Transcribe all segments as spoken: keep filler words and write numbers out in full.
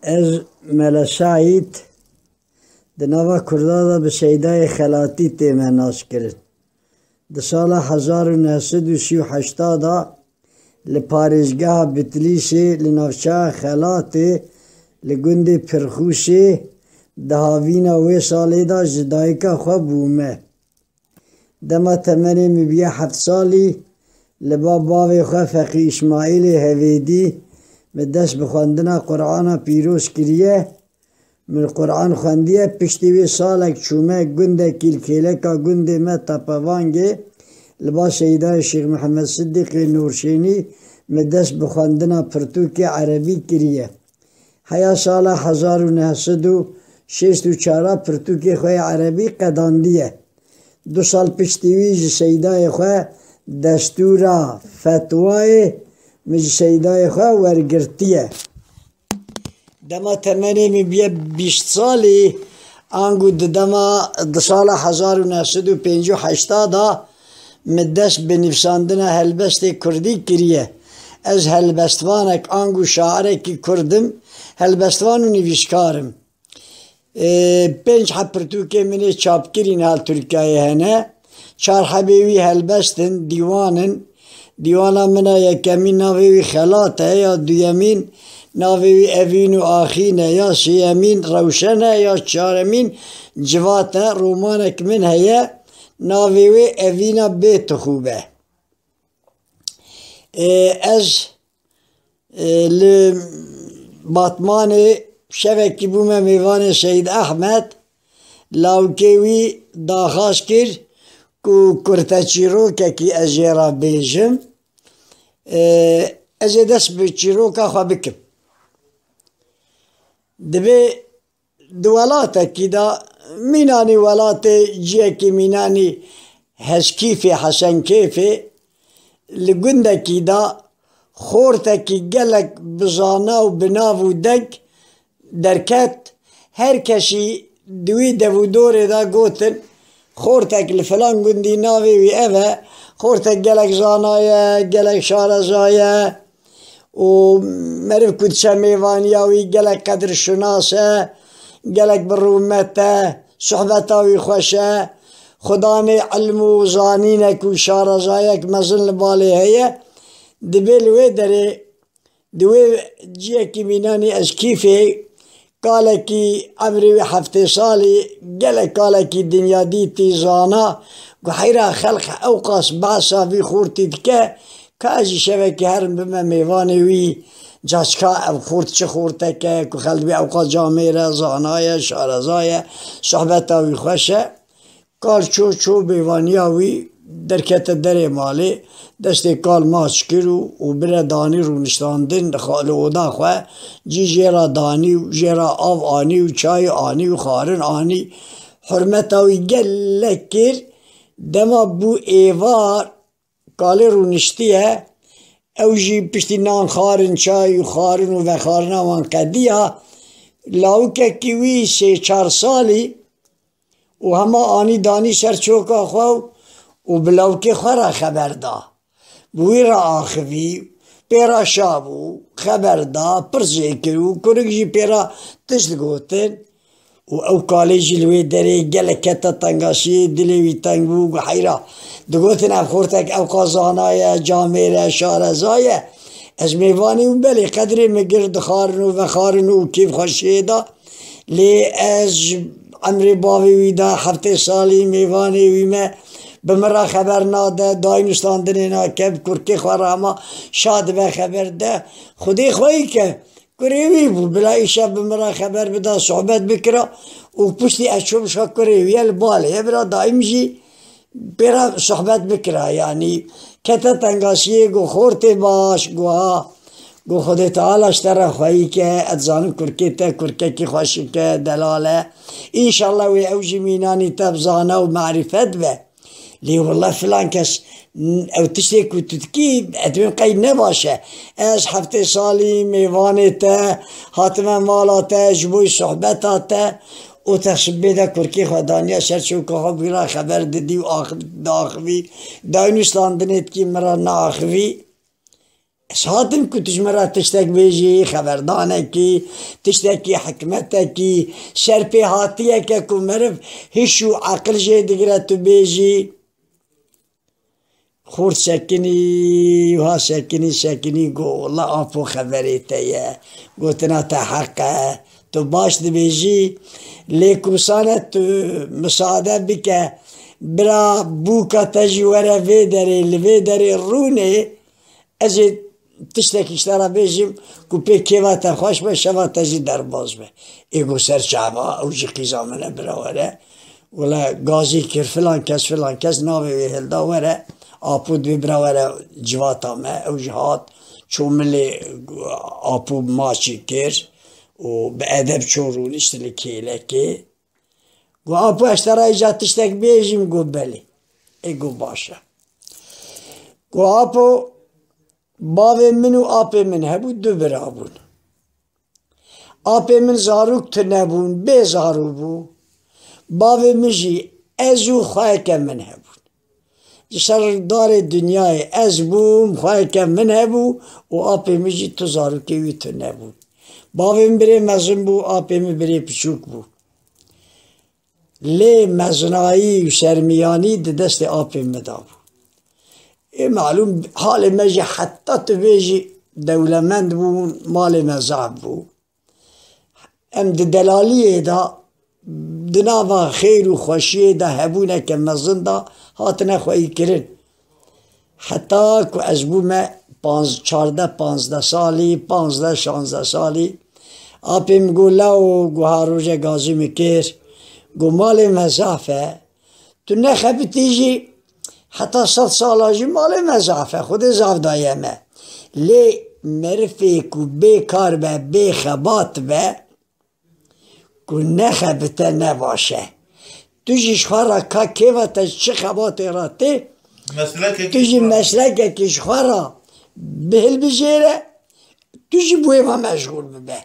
Ez Mele Seîd, di nava Kurda de bi Seydayê Xelatî tême naskirin. Di sala hezar û neh sed û sî û heşta de li parêzgeha Bitlîsê li navçeya Xelatê li gundê Pirxûsê di havîna wê salê de ji dayika xwe bûme. Dema temenê min bûye heft salî, li ba bavê xwe Feqî Îsmaîlê Hevêdî min dest bi xwendina Qur'ana pîroz kiriye. Min Qur'an xwendiye, piştî wê salek çûme gundekî li kêleka gundê me Tepevangê, li ba Seydayê Şêx Mihemed Sidîqê Nûrşênî min dest bi xwendina pirtûkê erebî kiriye. Heya sala hezar û neh sed û şêst û çar pirtûkê xwe yê erebî qedandiye. Du sal piştî wî ji Seydayê xwe destûra fetwayê min ji Seydayê xwe wergirtiye. Dema temenê min bûye bîst salî, ango di dema, di sala hezar û neh sed û pêncî û heşta de min dest bi nivîsandina helbestê kurdî kiriye. Ez helbestvanek, ango şairekî kurd im, helbestvan û nivîskar im. Ê, pênc heb pirtûkê min ê çapkirîn hal Tirkiyeyê hene. Çar hebê wî helbest in, dîwan in. Dîwana min a yekemîn navê wî Xelat e, ya duyemîn navê wî Evîn û Axîn e, ya sêyemîn Rewşen e, ya çaremîn Civat e. Romanek min heye, navê wê Evîna Bêtixûb e. Ê, ez, ê, li Batmanê şevekî bûme mêvanê Seyîd Ehmed, lawikê wî daxwaz kir ku kurteçîrokekî ez jê re bêjim. Ê, ez ê dest bi çîroka xwe bikim. Dibê di welatekî de, mînanî welatê ciyekî mînanî Heskîfê, Hesenkêfê, li gundekî de xortekî gelek bi zana û bi nav û deng derket. Her kesî di wî dev û dorê de gotin, xortek li filan gundî navê wî ev e, xortek gelek zana ye, gelek şareza ye. Û meriv ku diçe mêvaniya wî gelek qedirşinas e, gelek bi rûmet e, sohbeta wî xweş e, xudanê ilm û zanînek û şarezayek mezin li balê heye. Dibê li wê derê, di wê ciyekî mînanî Eskîfê, kalekî emrê wî heftê salî, gelek kalekî dinya dîtî, zana, ku heyra xelq ewqas behsa vî xortî dike, ka ez jî şevekî herim bime mêvanê wî, ca çika ev xort çi xortek e, ku xelk vê ewqas camêr e, zana ye, şareza ye, sohbeta wî xweş e. Kal çû, çû mêvaniya wî, derkete derê malê, destê kal maç kir û, û bire danî rûniştandin li xwe, li oda xwe, cî jê re danî û jê re av anî û çayê anî û xwarin anî. Hurmeta wî gelek kir, dema bû êvar, kalê rûniştiye, ew jî piştî nan, xwarin, çay û xwarin û vexwarina wan qediya, lawikekî wî sê çar salî û hema anî danî ser çoka xwe û bi lawikê xwe re xeber da. Bi wî re axivî, pê re şa bû, xeber da, pirsê kir û kurik jî pê re tişt gotin. Û ew kalê jî li wê derê gelek kete tengasiyê, dilê wî teng bû, got, heyra. Digotin, ev xortek ewqas zana ye, camêr e, şareza ye. Ez mêvanî û belê qedrê min girt, dixwarin û vexwarin û kêfxweşiyê da. Lê ez ji emrê bavê wî de heftê salî mêvanê wî me, bi min re xeber nade, dayîn û standinê nake, bi kurkê xwe re hema şa dibe xeber de. Xwedê xweyî ke kurê wî bû, bila îşev bi min re xeber bida, sohbet bikira û piştî ez çûm şa kurê wî ye li balê ye, bira dayîm jî pê re sohbet bikira, yanî kete tengasiyê, got, xortê baş, got, ha, got, Xwedê Teala ji te re xweyî ke, ez dizanim kurkê te kurkekî xweşik e, delal e. Înşallah wê ew jî mînanî te bi zana û marîfet be. Lê wele filan kes, n-, ew tiştê ku tu dikî, ez dibêm qey ne baş e. Ez heftê salî mêvanê te, hatime mala te, ji bo sohbeta te, û te sibê de kurkê xwe daniye ser çoka xwe, bira xeber didî û ax-, diaxivî. Dayîn û standinê dikî, min re neaxivî. Ez hatim ku tu ji min re tiştek bêjî, xeberdanekî, tiştekî hikmetekî, serpêhatiyeke ku meriv hiş û eqil jê digire tu bêjî. Xort sekinî, wiha sekinî, sekinî, got, "Wela apo xeberê te ye. Gotina te heq e. Tu baş dibêjî. Lê ku wisa ne tu misade bike, bira bûka te jî were vê derê, li vê derê rûnê." Ez ê tiştekî ji te re bêjim ku pê kêfa te xweş be, şeva te jî derbas be. Ê got, "Ser çava, ew jî qîza min e, bira were." Wele gazî kir, filan kes, filan kes navê wê hilda, were, apo dibê bira were civata me. Ew jî hat, çû milê apo maçî kir û bi edeb çû rûnişt li kêlekê. Got, "Apo, ez te re îca tiştek bêjim?" Got, "Belê." Ê got, "Baş e." Got, "Apo, bavê min û apê min hebû, du bira bûn. Apê min zarok tune bûn, bê zarok bû. Bavê min jî ez û xweyeke min hebûn. Ji ser darê dinyayê ez bûm, xweyeke min hebû û apê min jî tu zarokê wî tune bûn. Bavê min birê mezin bû, apê min birê piçûk bû. Lê mezinayî û sermiyanî di destê apê min de bû. Ê malûm, halê me jî heta tu bêjî dewlemend bûn, malê me zaf bû. Em di delaliyê de, di nava xêr û xweşiyê de hebûneke mezin de hatine xweyîkirin. Heta ku ez bûme panz-, çardeh panzdeh salî, panzdeh şanzdeh salî, apê min got, "Lawo," got, "ha roje gazî min kir." Got, "Malê me zaf e. Tu nexebitî jî heta sed sala jî malê me zaf e. Xwedê zaf daye me. Lê merifê ku bê kar be, bê xebat be, ku nexebite ne baş e. Tu jî ji xwe re ka kêfa te çi xebatê re tê, Meslekekî tu jî xwe re. meslekekî ji xwe re bihilbijêre, tu jî bi wê ve meşxûl bibe.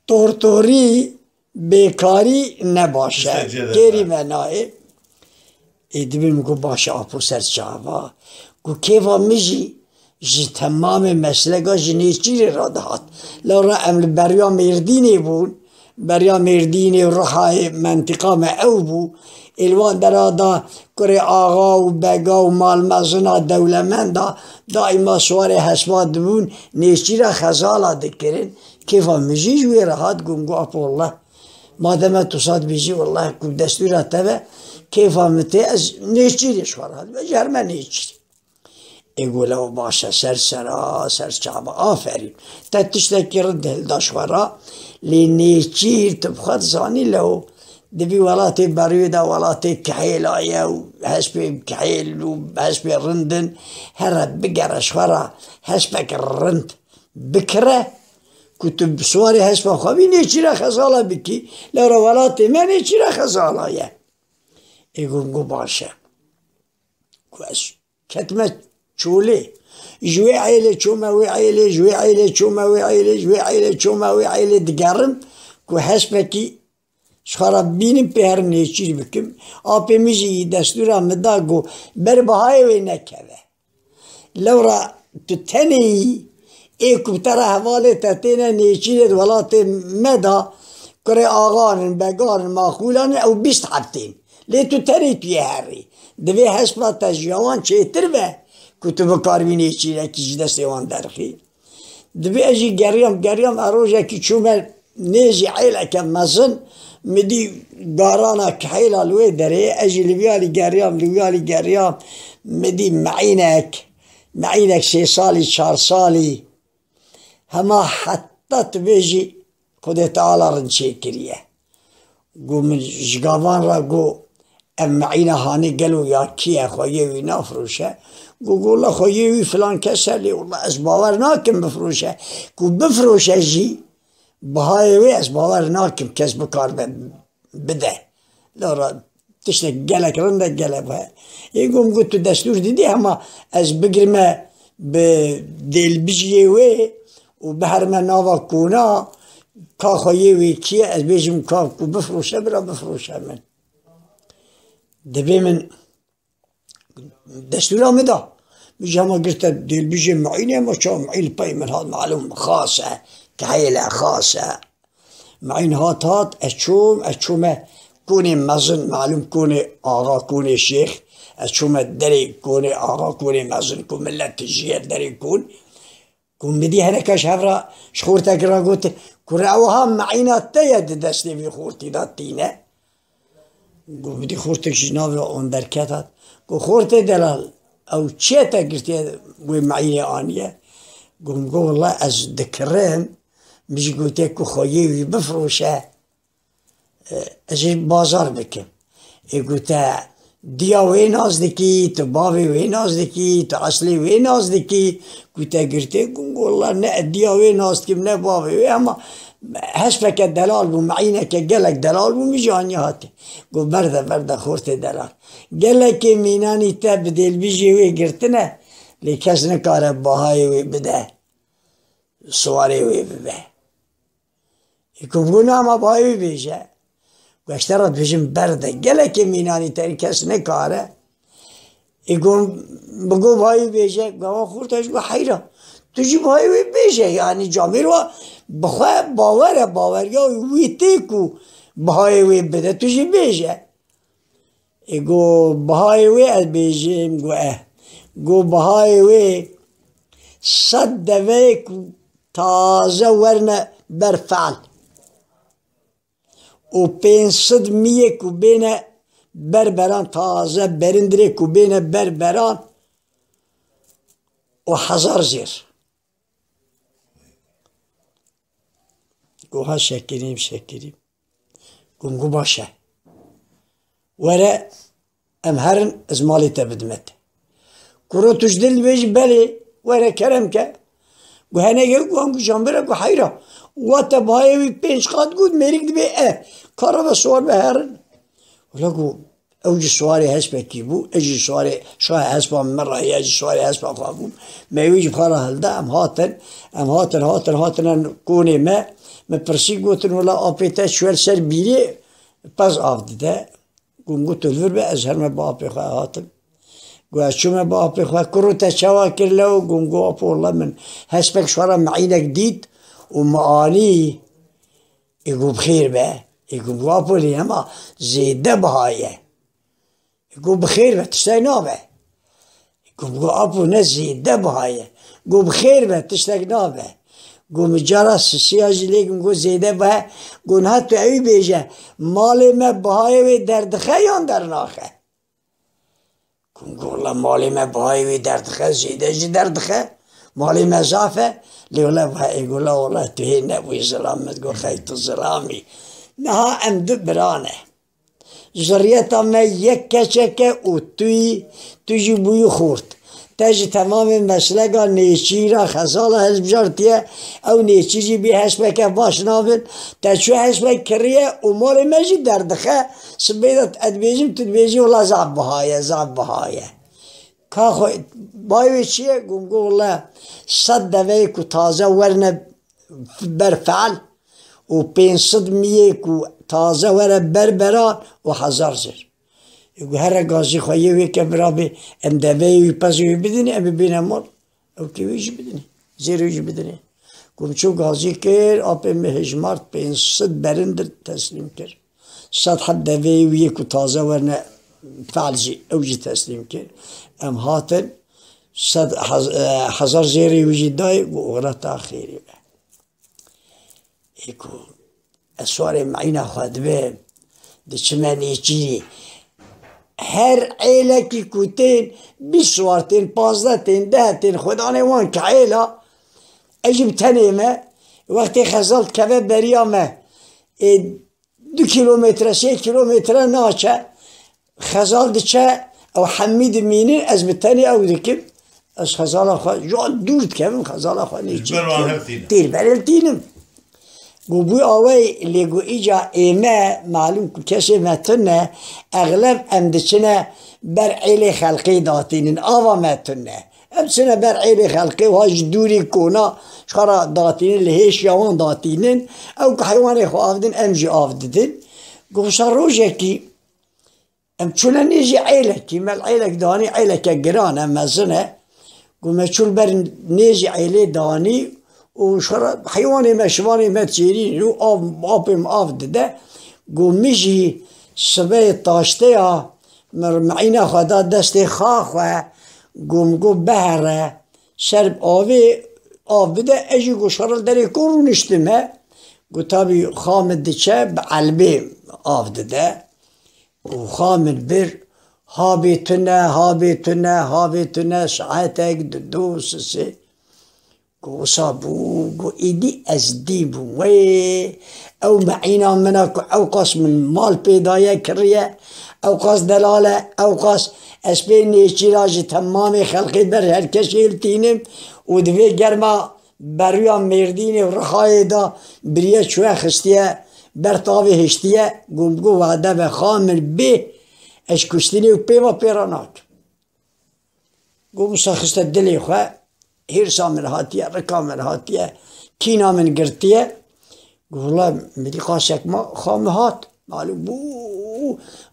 Tortorî, bêkarî ne baş e. Tiştek jê de Kêrî be. me nayê. Ê, dibê min got, "Baş e, apo, ser çava." Got, "Kêfa min jî ji temamê mesleka ji nêçîrê re dihat." Lewra em li beriya Mêrdînê bûn. Beriya Mêrdînê û Rihayê mentiqa me ew bû. Ê, li wan dera da kurê axa û bega û malmezina dewlemenda daîma siwarê hespa dibûn, nêçîra xezala dikirin. Kêfa min jî ji wê re hat, got, got, "Apo, wallah, madem tu wisa dibêjî, wallah ku destûra te be, kêfa min tê, ez nêçîrê ji xwe re hatime, ji herime nêçîrê." Ê, got, "Lew baş e, ser sera, ser çava, aferîn. Te tiştekî rind hilda ji xwe re, lê nêçîr tu bi xwe dizanî lew, di vî welatê berûyê de welatê kihêla ye û hespê kihêl û hespê rind in, here bigere ji xwe re hespek rind bikire, ku tu bi siwarê hespa xwe bî nêçîra xezala bikî, lewra welatê me nêçîra xezala ye." Ê, got, got, "Baş e." Ku ez ketime çolê. Ji wê eylê çûme wê eylê, ji wê eylê çûme wê eylê, ji wê eylê çûme wê eylê digerim, ku hespekî ji xwe re bînim, pê herim nêçîr bikim. Apê min jî destûra min da, got, "Ber bihayê wê nekeve. Lewra tu tenê yî, ê ku bi te re hevalê te têne nêçîrê di welatê me de, kurê axan in, began in, maxûlan in, ew bîst heb tên. Lê tu tenê tu yê herî. Divê hespa te ji ya wan çêtir be, ku tu bikaribî nêçîrekî ji destê wan derxî." Divê ez jî geriyam, geriyam, e, rojekî çûme nêzî eyleke mezin, min dî garana kihêla li wê derê, ez jî li vî alî geriyam, li wî alî geriyam, min dî meînek, meînek sê salî, çar salî, hema heta tu bêjî Xwedê Teala rind çêkiriye. Got, min ji gavan re got, "Ev meîna hanê gelo ya kî ye, xweyê wî nafiroşe?" Got, "Got, wela xweyê wî filan kes e, lê wela ez bawer nakim bifiroşe. Ku bifiroşe jî, bihayê wê ez bawer nakim kes bikaribe bide." Lewra tiştek gelek rind e, gelek wê. Ê, got, min got, "Tu destûr didî, hema ez bigirime bi dêlbijiyê wê û biherime nava kona, ka xweyê wê kî ye, ez bêjim ka ku bifiroşe, bira bifiroşe min." Dibê min destûra min da. Min jî hema girte dêlbijê Meînê, ma ça Meîn li pey min hat, malûm xas e, kehêl e, xas e. Meîn hat hat, ez çûm, ez çûme konê mezin, malûm konê axa, konê şêx, ez çûme derê konê axa, konê mezin, ku milet dijiye derê kon. Ku min dî hineka ji hev re ji xortekî re got, kure ew ha Meîna te ye di destê vî xortî de tîne. Got, bidî xortek ji navê wan derket hat. Got, xortê delal, ew çi ye te girtiye wê Meînê aniye? Got, min got, wela ez dikirim, min jî gotiye ku xweyê wî bifroşe, e, ez ê bazar bikim. Ê got, te diya wê nas dikî, tu bavê wê nas dikî, tu eslê wê nas dikî, ku te girtê? Got, wela ne diya wê nas dikim, ne bavê wê, ama hespeke delal bû, meîneke gelek delal bû, min jî aniye hatî. Got, berde, berde, xortê delal. Gelekê mînanî te bi dêlbijê wê girtine, lê kes nikare bahayê wê bide, siwarê wê bibe. Ê got, bû nama bahayê wê bêje. Got, ez te re dibêjim berde. Gelekê mînanî te, kes nikare. Ê got, bi got bahayê wê bêje. Got, xorta, ji got heyra. Tu jî bahayê wê bêje. Yanî camêr wa bi xwe bawer e, baweriya wî tê ku bahayê wê bide. Tu jî bêje. Ê got, bihayê wê ez bêjim, got, eh. Got, bihayê wê sed deveyê ku taze werine ber fe'l û pênc sed miyê ku bêne ber beran, taze berindirê ku bêne ber beran û hezar zêr. Got, ha şekirîm, şekirîm. Got, got, baş e. Were, em herin, ez malê te bidime te. Kuro, tu ji dil dibêjî belê, were kerem ke. Got, heneke got, em got, jambire got, heyra. Wa te bahayê wî pênc qat got, mêrik dibê e. Kara be siwar be herin. Wela got, ew jî siwarê hespekî bû, ez jî siwarê, şaha hespa min re ye, ez jî siwarê hespa xwe bûm. Me wî ji xwe re hilda, em hatin, em hatin, hatin, hatine konê me. Min pirsî, gotin, wela apê te çûye li ser bîrê, pez av dide. Got, got, tu li vir be, ez herime bi apê xwe hatim. Got, ez çûme bi apê xwe, kuro te çawa kir lew? Got, got, apo, wela min hespek ji xwe re meînek dît û min anî. Ê got, bi xêr be. Ê got, apo, lê hema zêde biha ye. Ê got, bi xêr be, tiştek nabe. Ê got, apo, ne zêde biha ye. Got, bi xêr be, tiştek nabe. Got, min cara sisiya jî lê got, zêde biha. Got, niha tu ewî bêje, malê me bihayê wê derdixe yan dernaxe? Got, wela malê me bihayê wê derdixe, zêde jî derdixe. Malê me zaf e. Lê wela, ê got, wela tu hê nebûyî zilam, min got, xey tu zilam î. Niha em du bira ne. Zuriyeta me yek keçek e û tu yî, tu jî bûyî xort. Te ji temamê mesleka nêçîra xezala hilbijartiye, ew nêçîr jî bî hespeke baş nabin. Te çû hespek kiriye û malê me jî derdixe, sibê de ez dibêjim, tu dibêjî, wela zaf biha ye, zaf biha ye. Ka xwe, bayê wê çi ye? Got, got, wela sed deveyê ku taze werine ber fe'l û pênc sed miyê ku taze were ber beran û hezar zêr. Ê got, here gazî xwe yê wê ke bira bê, em deveyê wî, pezê wî bidinê, em ê bêne mal. Ew kê wê jî bidinê. Zêrê wî jî bidinê. Got, min çû gazî kir, apê min hejmart, pênc sed berindir teslîm kir. Sed heb deveyê wî yê ku taze werine fe'l jî, ew jî teslîm kir. Em hatin, sed hez-, e, hezar zêrê wî jî dayê, got, oxira te xêrê be. Ê ku ez siwarê meîna xwe dibim, diçime nêçîrî. Her êlekî ku tên, bîst siwar tên, pazdeh tên, deh tên, xwedanê wan kehêla, ez jî bi tenê me, wextê xezal dikeve beriya me, ê, du kîlometre, sê kîlometre naçe, xezal diçe, ew hemî dimînin, ez bi tenê ew dikim. Ez xezala xwe, ji wan dûr dikevim, xezala xwe nêçî dikim. Têr ber hev tînim. Got, bû awey, lê got, îca ê me, malûm ku kesê me tune, exleb em diçine ber êlê xelqê datînin, ava me tune. Em çine ber êlê xelqê, wa ji dûrî kona, ji xwe re datînin, li hêşiya wan datînin. Ew ku heywanê xwe av din, em jî av didin. Got, wisa rojekî, em çûne nêzî êlekî, me li êlek danî, êleke giran e, mezin e. Got, me çû li ber nêzî êlê danî û şara heywanê me, şivanê me çêrî û av, apê min av dide. Got, min jî sibeyê taşteya min, min îna xwe da destê xa xwe. Got, min got, bihere ser avê, av bide. Ez jî got, şara li derê kor rûniştime. Got, tabî xa min diçe, bi elbê av dide. Û xa min bir, habê tune, habê tune, habê tune, saetek, didu, sisê. Got, wisa bû, got, êdî ez dî bûm. Wê, ew meîna min a ku ew qas min mal pê daye kiriye, ew qas delal e, ew qas ez pê nêçîra ji temamê xelkê ber her kesê li tînim û di vê germa beriya Mêrdînê û Rihayê de biriye çûye xistiye ber tavê hiştiye, got, got, wade be xa min bê, ez kuştinê û pê ve pê re nakim. Got, wisa xiste dilê xwe, hêrsa min hatiye, rika min hatiye, kîna min girtiye. Got, wela min dî qasek ma, xa min hat. Malûm bû,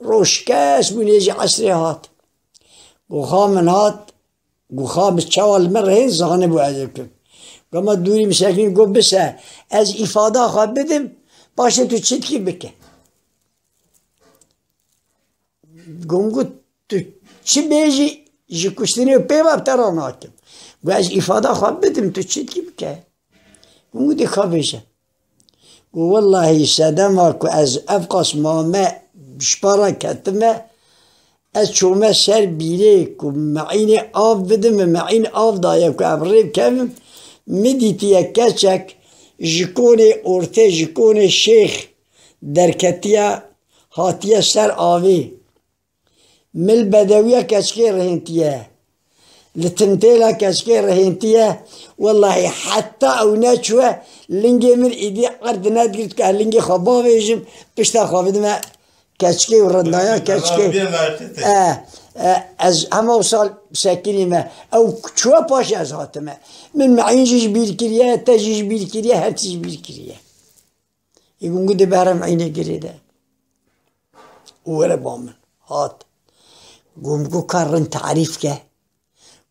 roj kes bû, nêzî esrê hat. Got, xa min hat, got, xa min çawa li min rihên, zanibû ez ê bikim. Got, ma dûrî min sekinî, got, bise, ez îfada xwe bidim, paşê tu çi dikî bike. Got, min got, tu çi bêjî, ji kuştinê û pê ve bi te re nakim. Got, ez îfada xwe bidim, tu çi dikî bike. Got, min got, dê ka bêje. Got, wellahî sedema ku ez ev qas mame ji pa re ketime, ez çûme ser bîrê ku meînê av bidim, min meîn av daye ku em rê bikevim, min dîtiye keçek ji konê ortê, ji konê şêx derketiye, hatiye ser avê. Min li bedewiya keçikê rihêntiye. Li tintêla keçikê rihêntiye. Wellahî heta ew neçûye, lingê min êdî erd nedigirt ku ez lingê xwe bavêjim, pişta xwe bidime keçikê û rindaya keçikê. E, e, ez hema wisa sekinîme. Ew çûye paşê ez hatime. Min meîn jî ji bîr kiriye, te jî ji bîr kiriye, her tişt ji bîr kiriye. Ê got, min got, dê biherim eynê girê de. Û were ba min. Hat. Got, min got, ka rind tarîf ke.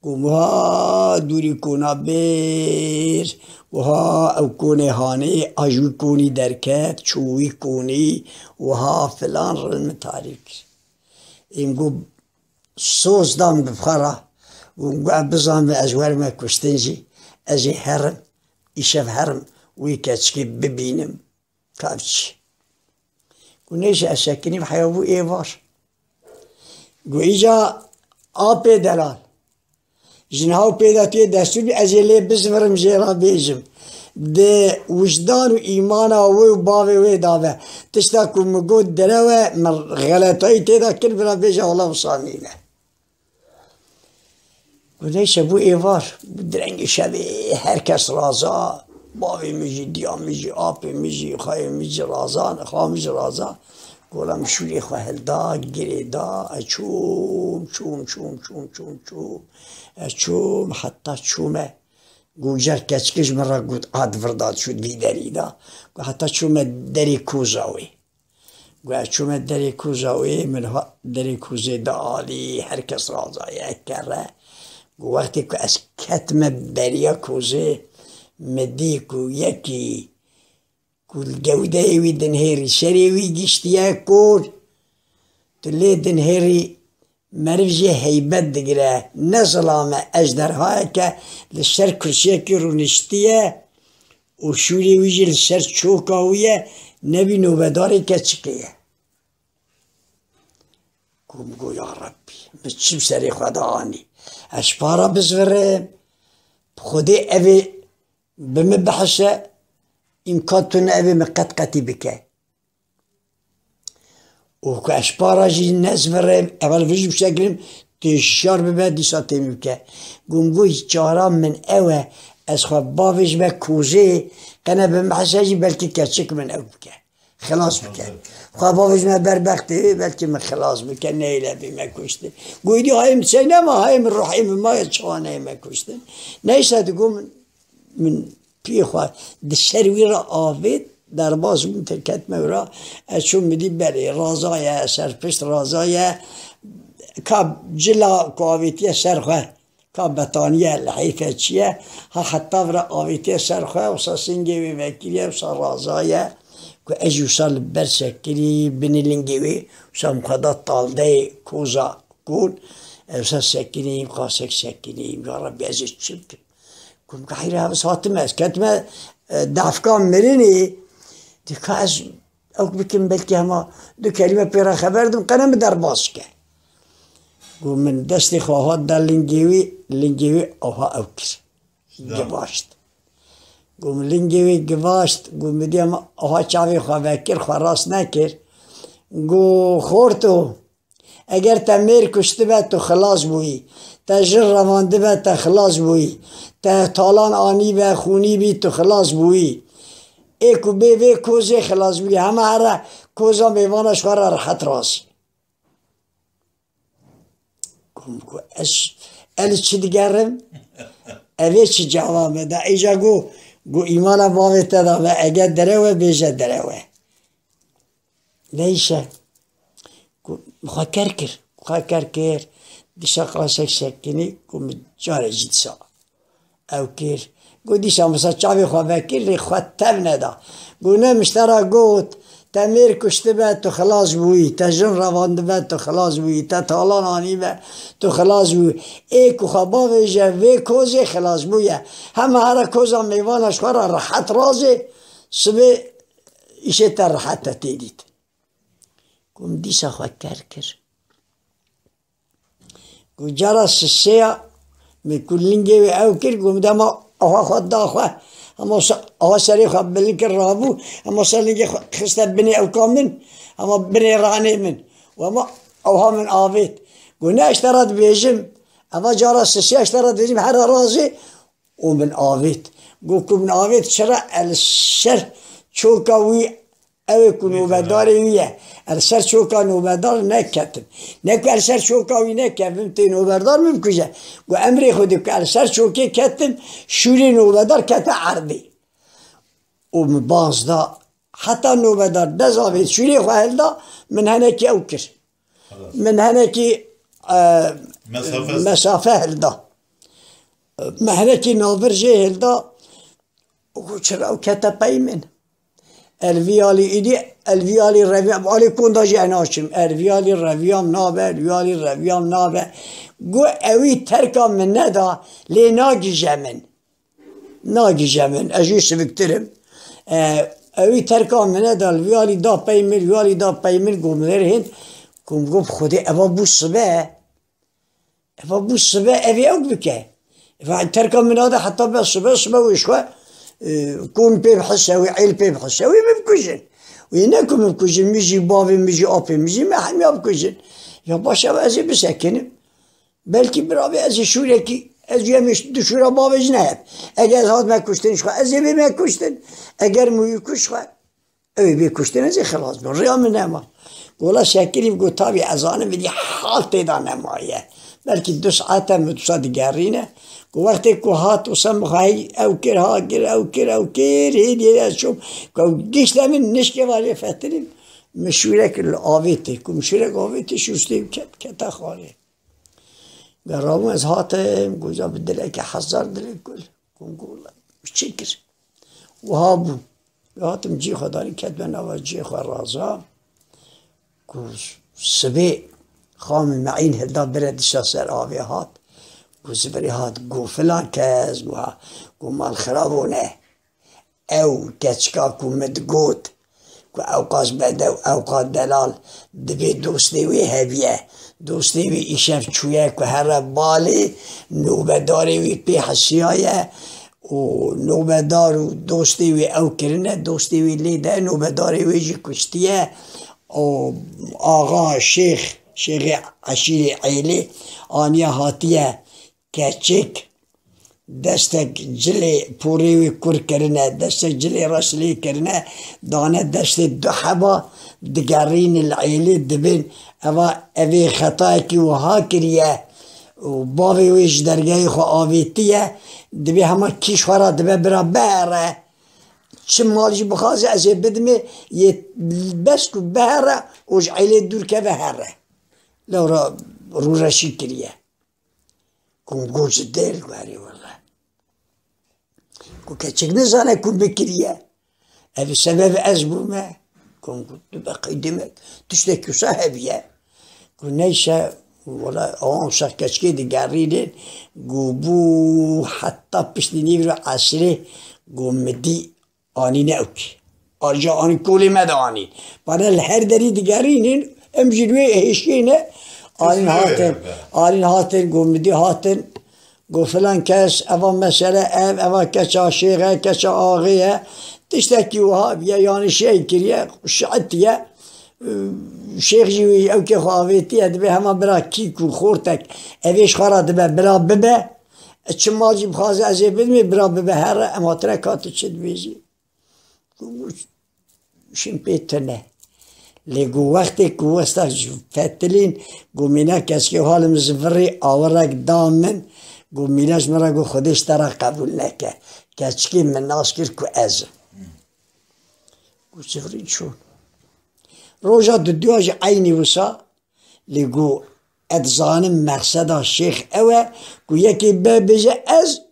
Got, min ha dûrî kona bêr. Wiha ew konê hanê, a ji wî konî derket, çû wî konî, wiha filan rind min tarîf kir. Ê min got, soz da min bi xwe re. Got, min got, em bizanibin ez werime kuştin jî, ez ê herim, îşev herim, wî keçikê bibînim. Ka biçî. Got, neyse, ez sekinîm, heya bû êvar. Got, îca apê delal. Ji niha û pê de tu yê destûr bî, ez ê lê bizvirim, jê re bêjim. Di wijdan û îmana wê û bavê wê de be. Tişta ku min got derew e, min xeletayî tê de kir, vira bêje, wela wisa nîne. Got, neyse, bû êvar, bû direngê şevê, her kes raza, bavê min jî, diya min jî, apê min jî, xayê min jî raza, xa min jî raza. Got, wela min şûrê xwe hilda, girê da, ez çûm, çûm, çûm, çûm, çûm, çûm. Ez çûm, heta çûme. Got, car keçikê ji min re got, hat vir da, çû vî derî da. Got, heta çûme derê koza wê. Got, ez çûme derê koza wê, min ha derê kozê da alî, her kes raza ye, kere. Got, wextê ku ez ketime beriya kozê, min dî ku yekî ku li gewdeyê wî dinhêrî, serê wî giştiye kor. Tu lê dinhêrî, meriv jê heybet digire. Ne zilam e, ejderhayeke li ser kursiyekî rûniştiye û şûrê wî jî li ser çoka wî ye, nebî nobedarê keçikê ye. Got, min got, ya Rebbî, min çi bi serê xwe de anî? Ez ji pa re bizvirim, bi Xwedê evê bi min bihişe, îmkan tune evê min qet qetî bike. Û ku ez ji pa re jî nezvirim, evel vê jî bişekirim, tê şiyar bibe, dîsa tê min bike. Got, min got, çara min ew e, ez xwe bavêjime kozê, qene bi min hese jî belkî keçik min ew bike. Xilas bike. Xwe bavêjime ber bextê, belkî min xilas bike, neyê le bîme kuştin. Got, êdî hayê min çey nema, hayê min ruhê min maye, çawa neyê me kuştin. Neyse, digot min, min piyê xwe di ser wî re avêt, derbas bûm, tirketime wira, ez çûm min dî belê, raza ye, serpişt raza ye, ka cila ku avêtiye ser xwe, ka betaniye, li heyfe çi ye, ha heta vira avêtiye ser xwe, wisa singê wê vekiriye, wisa razaye, ku ez jî wisa li ber sekirî, binê lingê wê, wisa min xwe da taldeyê koza kon, ez wisa sekinîm, qasek sekinîm, ya Rebbî ez ê çi bikim? Kum ka heyra hevis hatime, ez ketime, e, defka mirinê, dika ez ew bikim, belkî hema du kelîme pê re xeber dim, qene min derbas ke. Got, min destê xwe hat da lingê wî, lingê wî aha ew kir. Givaşt. Got, min lingê wî givaşt, got, min diya min aha çavê xwe vekir, xwe rast nekir. Got, xorto, eger te mêr kuştibe, tu xilas bûyî. Te jin revandibe, te xilas bûyî. Te talan anîbe, xûnî bî, tu xilas bûyî. Ê ku bê vê kozê xilas bûyî, hema here koza mêvana ji xwe re rehet razî. Got, ez, ez li çi digerim? Ev ê çi cevabê da? Îca got, got, îmana bavê te da ve, eger derew e, bêje derew e. Neyse. Got, xwe ker kir. Xwe ker kir. Dîsa qasek sekinî, got, min carê jî dîsa ew kir. Got, dîsa wisa çavê xwe vekir, lê xwe tev neda. Got, ne, min ji te re got, te mêr kuştibe, tu xilas bûyî, te jin revandibe, tu xilas bûyî, te talan anîbe, tu xilas bûyî. Ê ku xwe bavêje vê kozê xilas bûye. Hema here koza mêvana ji xwe re rehet razê, sibê îşê te rehet e tê dîtin. Got, min dîsa xwe ker kir. Got, cara sisêya min ku lingê wê ew kir, got, min dema aha xwe da xwe. Hema se-, aha serê xwe bilind kir rabû, hema ser lingê xwe xiste binê ewka min, hema binê ranê min. Û hema aha min avêt. Got, ne, ez ji te re dibêjim, eva cara sisêya ez ji te re dibêjim, here razê, û min avêt. Got, ku min avêt, çira ez li ser çoka wî, ew ê ku nobedarê wî ye, ez li ser çoka nobedar neketim. Ne ku ez li ser çoka wî nekevim, tê nobedar min bikuje. Got, emrê Xwedê ku ez li ser çokê ketim, şûrê nobedar kete erdê. Û min baz da, heta nobedar dest avêt, şûrê xwe hilda, min henekî ew kir. Xelas. Min henekî, e, mesafe, mesafe hilda. Min henekî navbir jê hilda. Û çira ew kete pey min. El vî alî îdî, el vî alî revî, alî konda jî ez naçim. El vî alî reviyam nabe, el vî alî reviyam nabe. Got, ewî terka min neda, lê nagije min. Nagije min, ez jî siviktir im. E, ewî terka min neda, li vî alî da pey min, vî alî da pey min, got, min hêr hênd, got, got, Xwedê eva bû sibe. Eva bû sibe, evê ew bike. Eva terka min nade heta be sibe, sibe wê ji xwe, e, kon pê bihise, wê êl pê bihise, wê min bikujin. Wê ne ku min bikujin, min jî bavê min jî apê min jî me hemiya bikujin. Ya baş e, ez ê bisekinim. Belkî bira vê ez ê şûrekî, ez û em ê du şûra bavê jî neheb. Eger ez hatime kuştin ji xwe, ez ê bême kuştin. Eger min wî kuş xwe, ew ê bê kuştin, ez ê xilas bim. Rêya min nema. Gola şekilî got, tabî ez zanim vêdî hal tê de nemaye. Belkî du saete min wisa digerîne. Ku wextê ku hat wisa min xwe hey ew kir, ha kir, ew kir, ew kir, hêdî hêdî ez çûm. Ku ew gişte min nişkê va lê fetilîm. Min şûrek li avêtê. Ku min şûrek avêtê, şûstê û ket, kete xwarê. Gerabûm ez hatim, goja bi dilekî hezar dilê kul. Kum gola çi kir? Wiha bû. Hatim cî xwe danî, ketime nava cihê xwe raza. Ku sibê xamî meîn hilda bire dişa ser avê hat. Ku zivirê hat, ku filan kes wiha, ku mal xirab bûne. Ew keçika ku min digot, ku ewqas bedew, ewqas delal, divê dostê wê hebiye. Dostê wê îşev çûye ku here balê nobedarê wê pê hesiyaye û nobedar û dostê wê ew kirine, dostê wê lê de nobedarê wê jî kuştiye û axa şêx, şêxê eşîrê êlê aniye hatiye keçik. Destek cilê porê wê kur kirine, destek cilê reş lê kirine, dane destê du heba, digerînin li êlê dibin, eva, evê xetayekî wiha kiriye û bavê wê ji dergehê xwe avêtiye, dibê hema kîş xwe re dibe bira bihere. Çi mal jî bixwaze ez ê bidimê, yê bes ku bihere û ji êlê dûr keve here. Lewra rûreşî kiriye. Gomgo ji dêr guherî wele. Ku keçik nizane ku min kiriye. Ev sebeb ez bûme. Gomgo tu be qey demek. Tiştekî wisa hebiye. Ku neyse, wele, awan wisa keçikê digerînin. Ku bû heta piştî nîvro esrê, ku min dî anîne ewkî. Aja anî kolê me de anîn. Bana li her derî digerînin, em jî wê hêşiyê ne. Anîn hatin, anîn hatin, gomidî hatin. Go filan kes, eva mesele ev, eva keça şêx e, keça axê ye. Tiştekî wiha biye, yanî şey kiriye, şietiye. Şêx jî wî ewkê xwe avêtiye, dibe hema bira kîk û xortek. Evê ji xwe re dibe, bira bibe. Çi mal jî bixwaze ez ê bidimê, bira bibe here, em hatine ka tu çi dibêjî. Şin pê tune. Lê ku wextê ku westa ji fetilîn, ku mîna keçikê halim ji virî awirek da min, ku mîna ji min re got, Xwedê ji te re qebûl neke. Keçikê min nas kir ku ez im. Ku ji virî çûn. Roja duduya jî eynî wisa, lê ku ez dizanim mexseda şêx ew e, ku yekê be bêje ez,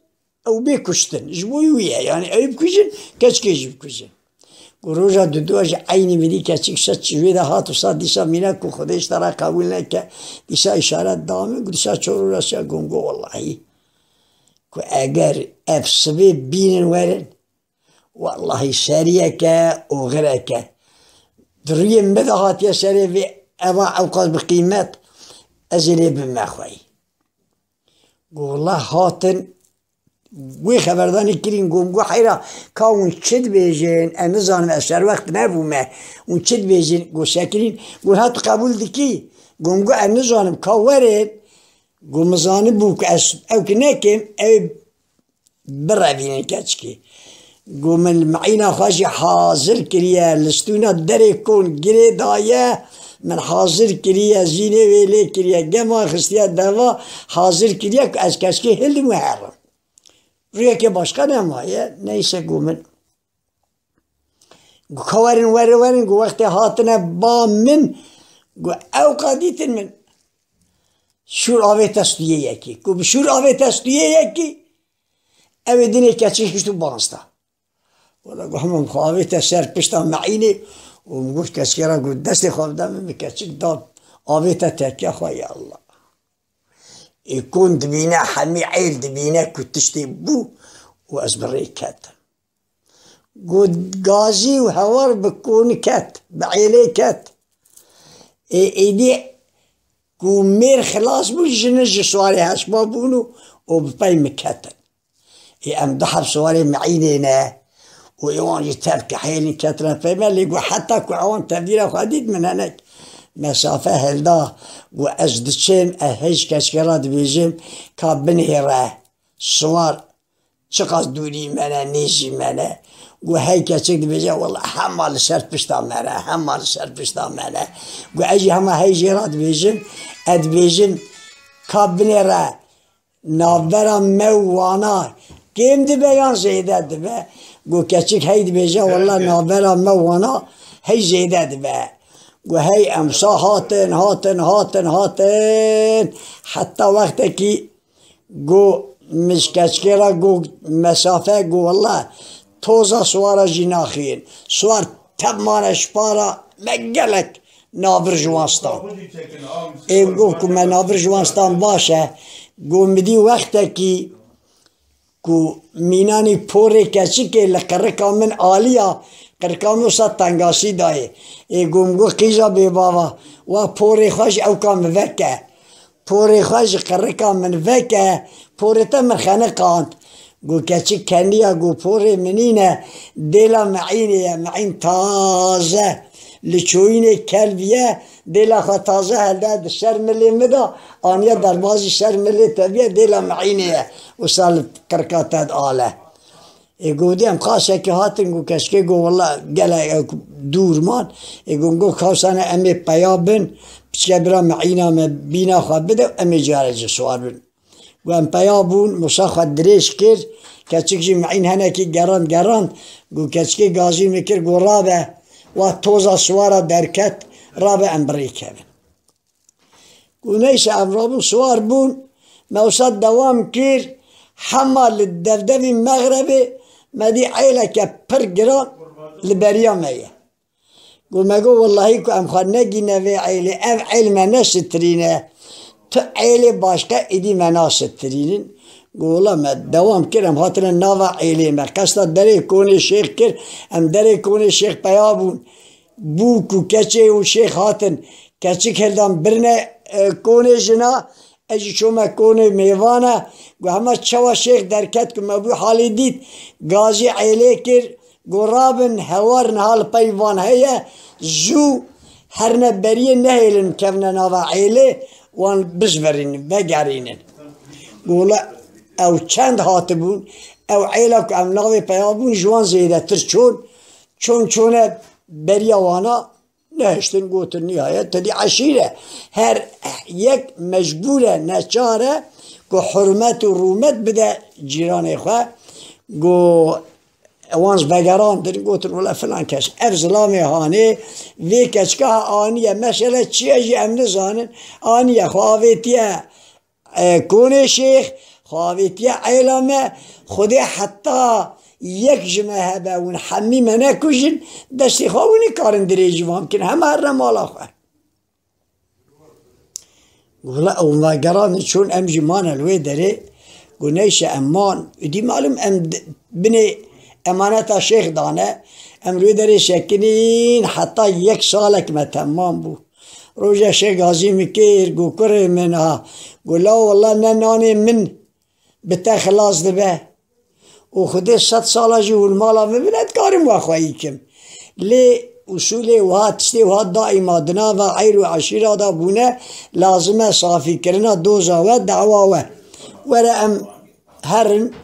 ew bê kuştin. Ji bo wî ye. Yanî ew bikujin, keçikê jî bikujin. Ku roja duduwa jî eynî min dî keçik şet ji wê de hat û sa dîsa mîna ku Xwedê ji te re qebûl neke. Dîsa îşaret da min, ku dîsa çor roja siya gomgo wellahî. Ku eger ev sibê bînin werin, wellahî seriyeke oxireke. Di rûyê min de hatiye serê vê eva ewqas bi qîmet, ez ê lê bime xweyî. Got, wela hatin, wê xeberdanê kirîn, got, got, heyra, ka hûn çi dibêjin? Ez nizanim, ez serwext nebûme. Hûn çi dibêjin? Got, sekirîn, got, ha tu qebûl dikî? Got, got, ez nizanim, ka werin. Got, min zanibû ku ez ew ki nekim, ew birevînin keçikê. Got, min mi'îna xwe jî hazir kiriye, li stûna derê kon girê daye, min hazir kiriye, zînê wê lê kiriye, gema xistiye deva, hazir kiriye ku ez keçikê hildim û herim. Rûyeke başqa nemaye, neyse got min. Got, ka werin, werin, werin, got, wextê hatine ba min, got, ew qadîtin min. Şûr avête stûyê yekê. Ku bi şûr avête stûyê yekê, ew ê dinê keçik hişt û banz da. Wela got, hema min xwe avête ser pişta me'înê û min got, keçikê re got, destê xwe bide min, min keçik da avête tekiya xwe, ya Allah. Ê kon dibîne, hemî êl dibîne ku tiştê bû û ez bi rê ketim. Got, gazî û hewar bi konî ket, bi êlê ket. Ê, êdî ku mêr xilas bûn, jin ji siwarê hespa bûn û, û bi pey min ketin. Ê, em du heb siwarê me'înê ne û ê wan jî tev kehêlîn ketine pey me, lê got, heta ku ewan tevdîra xwe dît, min henek mesafe hilda. Got, ez diçim, ez hêj keçikê re dibêjim, ka binihêre siwar. Çiqas dûrî me ne, nêzî me ne. Got, hey keçik dibêje, wela hema li ser pişta me ne, hema li ser pişta me ne. Got, ez jî hema hey jê re dibêjim, ez dibêjim, ka binêre navbera me û wana kêm dibe yan zêde dibe. Got, keçik hey dibêje, wela navbera me û wana hey zêde dibe. Got, hey em sa hatin, hatin, hatin, hatin. Heta wextekî Got, min ji keçikê re got, mesafe, got, wela toza siwara jî naxîn. Siwar tev mane ji para me gelek navbir ji wan stan. Ê got ku me navbir ji wan stan baş e. Got, min dî wextekî ku mînanî porê keçikê li qirika min aliya, qirika min wisa tengasî dayê. Ê got, min got, qîza bêbava, wa porê xwe ji ewka min veke. Porê xwe ji qirika min veke, porê te min xeniqand. Got, keçik keniya, got, porê min nîne, dêla me'înê ye, me'în taze. Li çoyînê kel biye, dêla xwe taze helde di ser milê min de, aniye derbazî ser milê te biye, dêla me'înê ye. Wisa li qirika te diale. Ê, got, em qasekê hatin, got, keçikê, got, wela gelek ew dûr man. Ê, got, got, kawsane em ê peya bin, piçke bira me'îna me bîna xwe bide, em ê carê ji siwar bin. Got, em peya bûn, wisa xwe dirêj kir, keçik jî me'în henekî gerand, gerand. Got, keçikê gazî min kir, got, rabe, wa toza siwara derket, rabe em bi rê kevin. Got, neyse, ev rabûn siwar bûn, Me wisa dewam kir, hema li devdevî mexrebê me dî eyleke pir giran li beriya me ye. Got, me got, wellahî ku em xwe negîne vê eylê, ev eyl me nesitirîne. Tu eylê başqe êdî me nasitirînin. Got, wela me dewam kir, em hatine nava eylê me. Qesta derê konê şêx kir, em derê konê şêx peya bûn. Bû ku keçê û şêx hatin, keçik hildan birine, e, konê jina, ez jî çûme konê mêvana. Got, hema çawa şêx derket ku me bû halê dît, gazî eylê kir, got, rabin, hewar niha li pey van heye, zû herine beriyê nehêlin kevne nava eylê, wan bizverînin, vegerînin. Got, wela ew çend hatibûn, ew eyla ku em navê peya bûn, ji wan zêdetir çûn, çûn çûne beriya wana, nehiştin, gotin, nihayet tedî eşîr e. Her yek mecbûr e, neçar e ku hurmet û rûmet bide cîranê xwe. Got, wan ji vegerandin, gotin, wela filan kes, ev zilamê hanê, vê keçika ha aniye, mesele çi ye jî em nizanin, aniye, xwe avêtiye, e, konê şêx, xwe avêtiye eyla me, Xwedê heta yek ji me hebe, hûn hemî me nekujin, destê xwe hûn ê karin dirêjî van bikin, hema herine mala xwe. Wela ew vegerandin çûn, em jî mane li wê derê. Got, neyse, em man. Dî malum em d-, binê emaneta şêx dane. Em li wê derê sekinîn heta yek salek me temam bû. Roja şêx gazî min kir, got, kurê min ha. Got, la wela ne nanê min bi te xilas dibe. Û Xwedê sed sala jî hûn mala min bin, ez dikarim we xweyî kim. Lê usûlê wiha, tiştê wiha daîma di nava eyr û eşîra de bûne, lazim e safîkirina doza we, dawa we. Were em herin,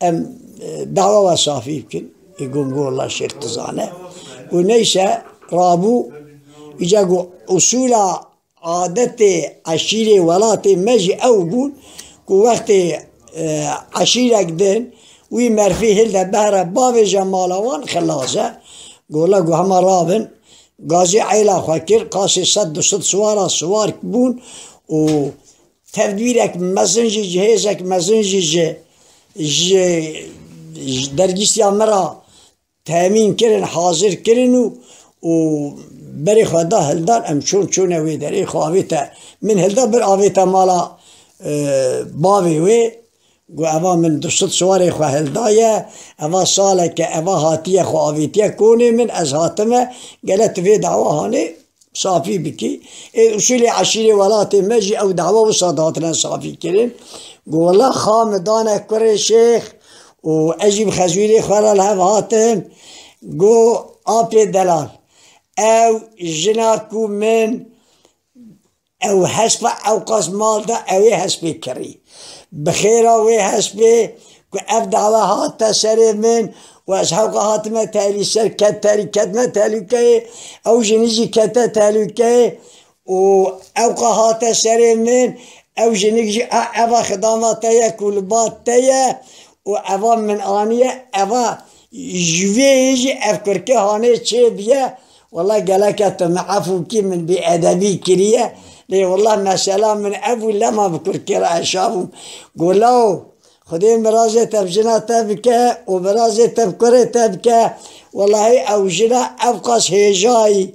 em, e, dawa we safî bikin. Ê got, got, wela şêx dizane. Û neyse, rabû, îca got, usûla adetê eşîrê welatê me jî ew bûn ku wextê, e, eşîrek din, wî merfî hilde behre bavêje mala wan, xilas e. Got, wela got, hema rabin, gazî eyla xwe kir, qasê sed du sed siwara siwar bûn û tevdîrek mezin jî, cihêzek mezin jî ji, ji, ji dergîstiya min re temîn kirin, hazir kirin û, û berê xwe da hildan, em çûn, çûne wê derê, xwe avête, min hilda bir avête mala, e, bavê wê, got, eva min du sed siwarê xwe hildaye, eva saleke, eva hatiye xwe avêtiye konê min, ez hatime, gele tu vê dawa hanê safî bikî. Ê, usûlê eşîrê welatê me jî ew dawa wisa dihatine safî kirin. Got, wela xa min dane kurê şêx û ez jî bi xezwîrê xwe re li hev hatim. Got, apê delal, ew jina ku min ew hespa ewqas mal da, ew ê hespê kirî. Bi xêra wê hespê ku ev dawa hate serê min û ez hewqa hatime tehlî ser, ket tehlî, ketime tehlûkeyê, ew jinî jî kete tehlûkeyê û ewqa hate serê min, ew jinik jî, a, eva xidama te ye ku li ba te ye û eva min aniye, eva ji vê yê jî ev kurkê hanê çêbiye. Wela geleke tu min efû kî, min bêedebî kiriye. Lê wela mesela min ev bû, lema bi kurkê re eşabûm. Got, lawo, Xwedê mirazê te bi jina te bike û mirazê te bi kurê te bike. Welahî ew jina ewqas hêjayî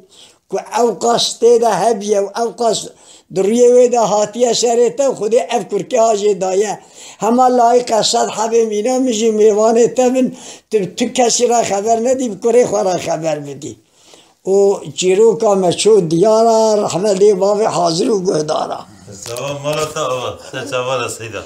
ku ewqas tê de hebiye û ewqas di rûyê wê de hatiye serê te, Xwedê ev kurkê ha jê daye. Hema layîq e sed hebê mîna min jî mêvanê te bin, tu, tu kesî re xeber nedî, bi kurê xwe re xeber bidî. Û çîroka me çû diyar e, rehmet lê bavê hazir û guhdar e. Sava mala te ava, te çava re seyda.